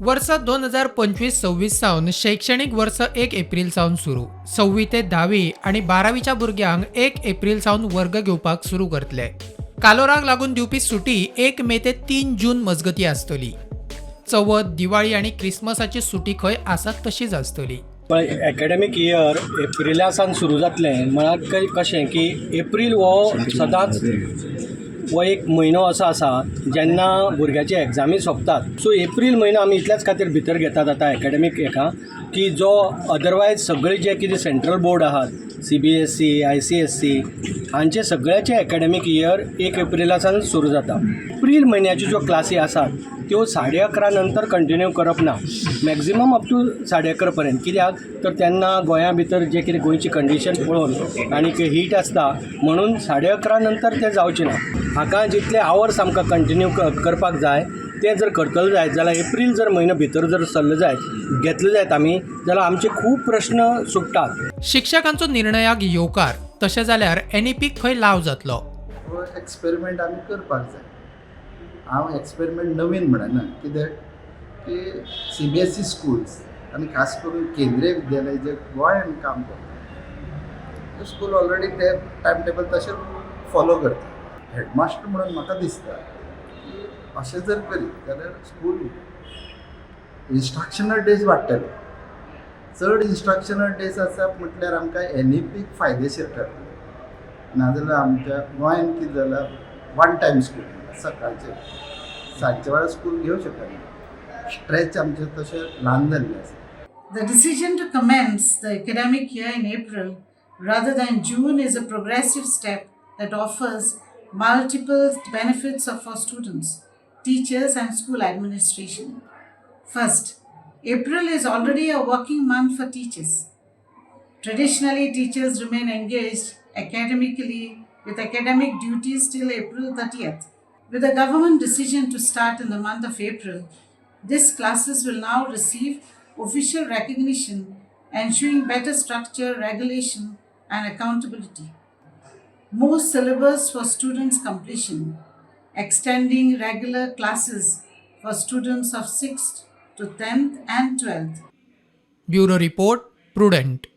वर्स 2025-26 सावन शैक्षणीक वर्स 1 एप्रील सावन सुरू. सव्वी ते धावी आनी बारावीच्या भुरग्यांक 1 एप्रील सावन वर्ग घेवपाक सुरू करतले. कालोराक लागून दिवपी सुटी 1 मे ते 3 जून मजगती आसतली. चवथ, दिवाळी आनी क्रिसमसाची सुटी खंय आसात तशीच आसतली. पळय, एकाडेमीक इयर एप्रिला सावन सुरू जातलें म्हळ्यार कशें की एप्रील हो सदांच हो एक म्हयनो असो आसा जेन्ना भुरग्याचे एग्जामी सोंपतात. सो एप्रील म्हयनो आमी इतल्याच खातीर भितर घेतात आतां एकाडेमीक हेका की जो अदरवायज सगळे जे कितें सेंट्रल बोर्ड आहात, सीबीएसई, आयसीएसई, हांचे सगळ्याचे एकाडेमीक इयर 1 एप्रिला सावन सुरू जाता. एप्रील म्हयन्याच्यो ज्यो क्लासी आसात त्यो 11:30 नंतर कंटिन्यू करप ना, मॅक्झिमम अप टू 11:30 पर्यंत. कित्याक तर तेन्ना गोंया भितर जे कितें गोंयची कंडिशन पळोवन आनी हीट आसता म्हणून 11:30 नंतर तें जावचें ना. हाका जितले आवर्स आमकां कंटिन्यू करपाक जाय ते जर करतले जायत जाल्यार एप्रील जर म्हयनो भितर जर सरले जायत, घेतले जायत आमी जाल्यार आमचे खूब प्रश्न सुट्टात. शिक्षकांचो निर्णयाक येवकार. तशें जाल्यार एनईपीक खंय लाव जातलो. हो एक्सपेरिमेंट आमी करपाक जाय. हांव एक्सपेरिमेंट नवीन म्हणना, कित्याक की सीबीएसई स्कुल्स आनी खास करून केंद्रीय विद्यालय जे गोंयान काम करता ते स्कूल ऑलरेडी ते टायम टेबल तशें फॉलो करता. हेडमास्टर म्हणून म्हाका दिसता की अशें जर करीत जाल्यार स्कूल इन्स्ट्रक्शनल डेज वाडटले. चड इन्स्ट्रक्शनल डेज आसप म्हटल्यार आमकां एनईपीक फायदेशीर ठरतलें. नाजाल्यार आमच्या गोंयान कितें जालां, वन टायम स्कूल, सकाळचें, सांजच्या वेळार स्कूल घेवं शकना. स्ट्रेच आमचें तशें ल्हान जाल्लें आसा. The decision to commence the academic year in April rather than June is a progressive step that offers multiple benefits for students, teachers, and school administration. First, April is already a working month for teachers. Traditionally, teachers remain engaged academically with academic duties till April 30th. With the government decision to start in the month of April, these classes will now receive official recognition, ensuring better structure, regulation, and accountability. More syllabus for students' completion, extending regular classes for students of 6th to 10th and 12th. Bureau report, prudent.